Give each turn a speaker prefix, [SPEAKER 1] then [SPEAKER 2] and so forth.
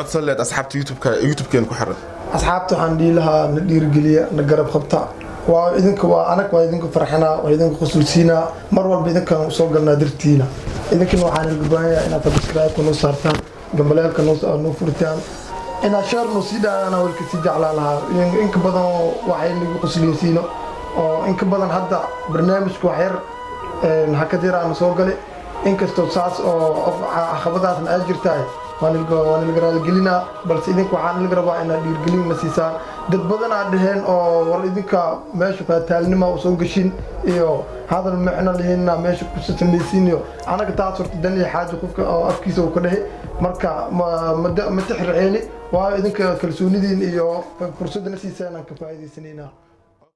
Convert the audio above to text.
[SPEAKER 1] Codsan leed asxaabta YouTube-ka, YouTube-keen ku xiran?
[SPEAKER 2] Asxaabta waxaan dhihi lahaa, na dhiirigeliya, na garab qabta. Waa idinka, waa anag, waa idinka farxinaa, waa idinka qusulsiinaa. Mar walba idinkaan usoo galnaa dartiina. Idinkana waxaan idinka baahanyaa inaad subscribe-ka noo saartaan, gambaleelka noo furtaan, inaad share noo sii dhaana walka sii jeclaan lahaa. Inka badan waxay nagu quslinsiino oo inka badan. Hadda barnaamijku wax yar hakad yar soo galay, inkastoo saas oo caqabadaasna ay jirtahay, waan ilga raaligelinaa. Balse idinka waxaan ilga rabaa inaad dhiirgelin na siisaan. Dad badan aad dheheen oo war idinka meesha faataalnima usoo gashin iyo hadal micno lihinna meesha kusa samaysiin iyo anaga taas horta dan iyo xaajo qofka oo afkiisa uu ka dhehe. Marka ma tixraceeni, waayo idinka kalsoonidiin iyo fursadda na siisaan aan ka faa'iidaysanayna.